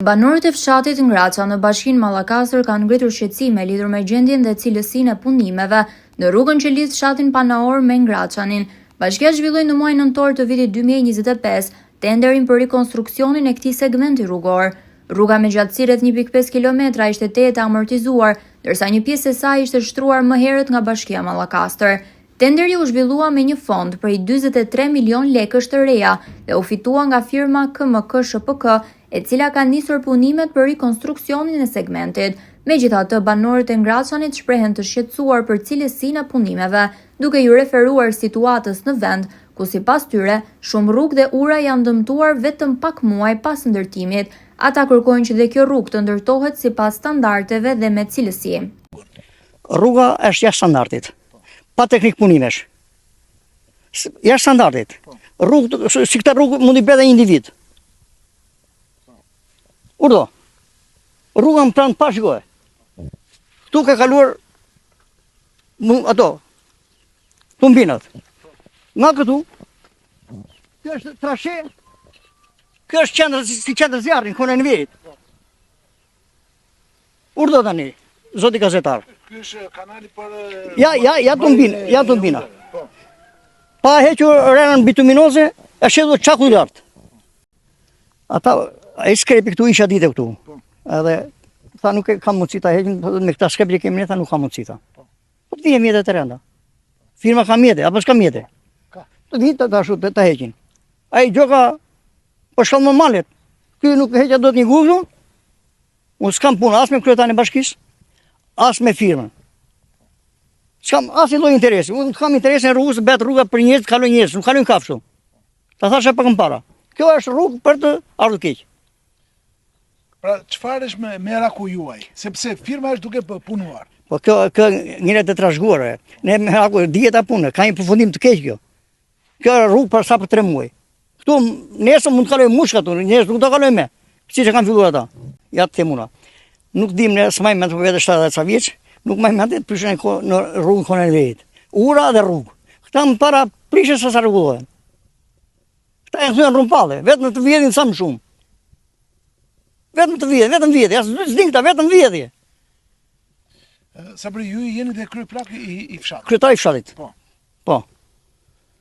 Banorët e fshatit Ngraçan në bashkinë Mallakastër kanë ngritur shqetësime lidhur me gjendjen dhe cilësinë e punimeve në rrugën që lidh fshatin Panaor me Ngraçanin. Bashkia zhvilloi në muajin nëntor të vitit 2025 tenderin për rikonstruksionin e këtij segmenti rrugor. Rruga me gjatësi rreth 1.5 kilometra ishte tejet e amortizuar, ndërsa një pjesë e saj ishte shtruar më herët nga Bashkia Mallakastër. Tenderi u zhvillua me një fond prej 43 milionë lekësh të reja dhe u fitua nga firma KMK SHPK, e cila ka nisur punimet për rikonstruksionin e segmentit. Megjithatë, banorët e Ngraçanit shprehen të shqetësuar për cilësinë e punimeve, duke iu referuar situatës në vend, ku sipas tyre, shumë rrugë dhe ura janë dëmtuar vetëm pak muaj pas ndërtimit. Ata kërkojnë që dhe kjo rrugë të ndërtohet sipas standardeve dhe me cilësi. Rruga është jashtë standardit. Pa teknik punimesh. Jashtë standardit. Po. Rrugë, si këtë rrugë mund t'i bëjë një individ. Urdhëro. Rruga më pranë pa shikoje. Këtu ka kaluar mu, ato, tumbinat. Nga këtu, kjo është trashe, kjo është qendër, si qendër zjarri, në kohën e Enverit. Urdhëro tani, zoti gazetar. Ky është kanali për Ja, ja, ja tumbina, ja tumbina. Po. Pa hequr rërën bituminoze, është hedhur çakull lart. Ata ai skrepi këtu isha ditë këtu. Po. Edhe tha nuk e kam mundësi ta heqim, po me këta skrep që kemi ne tha nuk ka mundësi tha. Po, po të vijë mjete të rënda. Firma ka mjete, apo s'ka mjete? Ka. Të vijë të ashtu të, ta heqin. Ai gjoka po shkon më malet. Ky nuk heq dot një gur këtu. Unë s'kam punë as me kryetarin e bashkisë, as me firmën. S'kam asnjë lloj interesi. Unë kam interesin e rrugës, bëhet rruga për njerëz, kalojnë njerëz, nuk kalojnë kafshë. Ta thashë pak më para. Kjo është rrugë për të ardhur keq. Pra, çfarë është me meraku juaj? Sepse firma është duke punuar. Po kjo kjo ngelet e trashëguar. Ne meraku dihet ta punë, ka një përfundim të keq kjo. Kjo është rrugë për sa për 3 muaj. Këtu nesër mund të kalojë mushka këtu, njerëz nuk do kalojnë më. Siç e kanë filluar ata. Ja të them unë. Nuk dim ne, s'maj mend po vetë 70 ca vjeç, nuk maj mend të prishen në rrugën kohën e Enverit. Ura dhe rrugë. Këta më para prishen se sa rregullohen. Këta janë kthyer rrumpalle, vetëm të vjedhin sa më shumë. Vetëm të vjedhin, vetëm vjedhje, as s'din këta, vetëm vjedhje. Sa për ju jeni dhe kryeplak i, i fshatit. Kryetari i fshatit. Po. Po.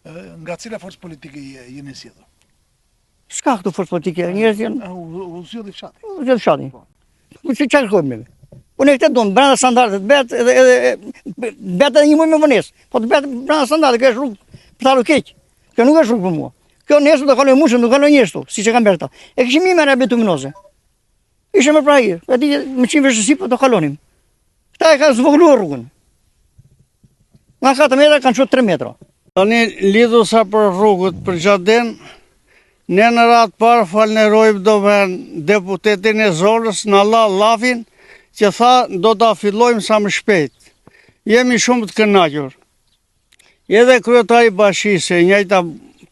Nga cila forcë politike jeni zgjedhur? S'ka këtu forcë politike, njerëz janë... U zgjodhi fshati. U zgjodhi fshati. Po. Po që çfarë kërkojmë ne? Po ne këtë duam, brenda standardet, bëhet edhe edhe bëhet edhe një muaj me vonesë. Po të bëhet brenda standardet, kjo është rrugë për të ardhur keq. Kjo nuk është rrugë për mua. Kjo nesër do kalojë mushën, do kalojë njerëz këtu, siç e kanë bërë këta. E kishim mirë me bituminoze. Ishte më pra e di me qenë vështirësi po do kalonim. Këta e kanë zvogëluar rrugën. Nga 4 metra kanë çuar 3 metra. Tani lidhur sa për rrugët për xhaden, ne në radhë parë falënderojmë domethënë deputetin e zonës na la llafin që tha do ta fillojmë sa më shpejt. Jemi shumë të kënaqur. Edhe kryetari i bashkisë e njëjta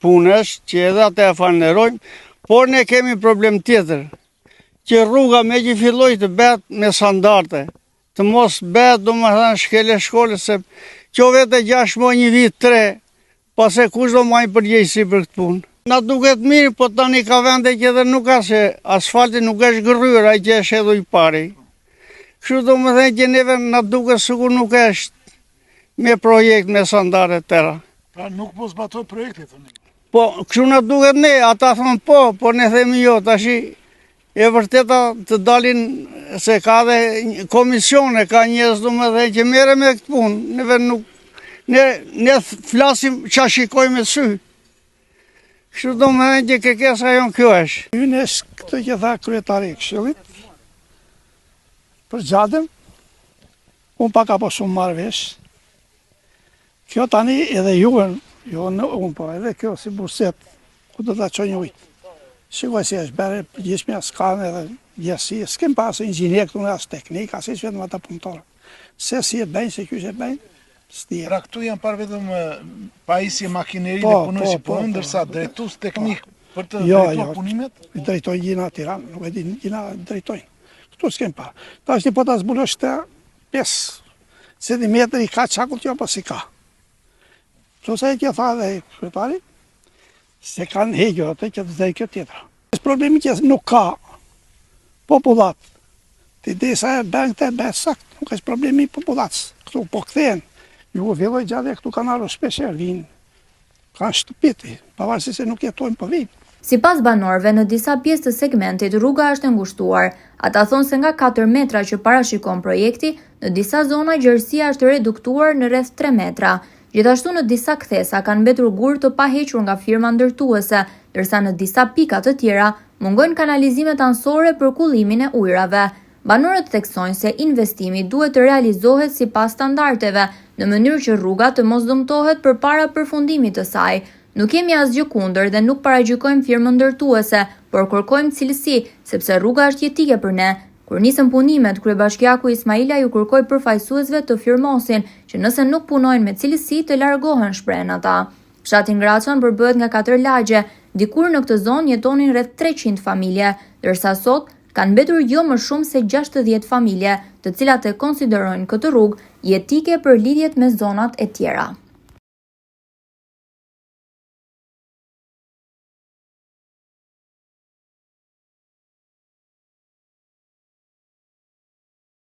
punë është, që edhe atë e falënderojmë, por ne kemi problem tjetër, që rruga meqë filloi të bëhet me standarde, të mos bëhet domethënë shkel e shko, se qo vete 6 muaj një vit 3, pastaj kush do majë përgjegjësi për këtë punë. Na duket mirë, po tani ka vende që edhe nuk ka se asfalti nuk është gërryer, ai që është hedhur i pari. Kështu domethënë që neve na duket sikur nuk është me projekt, me standarde të tëra. Pra nuk po zbatohet projekti, thoni? Po, kështu na duket ne, ata thonë po, po ne themi jo, tashi e vërteta të dalin se ka dhe komisione, ka njerëz domethënë që merren me këtë punë, neve nuk, ne, ne flasim ça shikojmë me sy. Kështu domethënë që kërkesa jonë kjo është. Unë është këtë që tha kryetari i këshillit, për xhaden, Unë pak apo shumë marr vesh. Kjo tani edhe juve, jo në unë, po edhe kjo si burset, ku do ta çojnë ujt. Shikoj si është bërë, përgjithshmja s'ka edhe gjësi, s'kem pasë inxhinier këtu as teknik, as hiç vetëm ata punëtorë. Se si e bëjnë, se qysh e bëjnë, s'di. Pra këtu janë parë vetëm pajisje makineri po, dhe punojë si po, po, ndërsa po, drejtues teknik për të jo, drejtuar jo, punimet? I drejtojnë gjina Tiranë, nuk e di, gjina drejtojnë. Këtu s'kem pa. Tash ti po ta zbulosh të 5 cm i ka çakull kjo apo s'i ka. Plus ajo që tha dhe kryetari, se kanë hequr atë që të zë kjo tjetra. Është problemi që nuk ka. Popullat. Ti desa e bën këtë e bën sakt, nuk është problemi i popullatës. Këtu po kthehen. Ju filloi gjatë këtu kanë ardhur shpesh herë vijnë. Kanë shtëpitë, pavarësisht se nuk jetojnë po vijnë. Sipas banorëve, në disa pjesë të segmentit rruga është e ngushtuar. Ata thonë se nga 4 metra që parashikon projekti, në disa zona gjerësia është reduktuar në rreth 3 metra. Gjithashtu në disa kthesa kanë mbetur gurë të pahequr nga firma ndërtuese, ndërsa në disa pika të tjera mungojnë kanalizimet anësore për kullimin e ujërave. Banorët theksojnë se investimi duhet të realizohet sipas standardeve, në mënyrë që rruga të mos dëmtohet përpara përfundimit të saj. Nuk kemi asgjë kundër dhe nuk paragjykojmë firmën ndërtuese, por kërkojmë cilësi, sepse rruga është jetike për ne. Kur nisën punimet, kryebashkiaku Ismailaj u kërkoi përfaqësuesve të firmosin, që nëse nuk punojnë me cilësi të largohen, shprehen ata. Fshati Ngraçan përbëhet nga katër lagje, dikur në këtë zonë jetonin rreth 300 familje, ndërsa sot kanë mbetur jo më shumë se 60 familje, të cilat e konsiderojnë këtë rrugë jetike për lidhjet me zonat e tjera.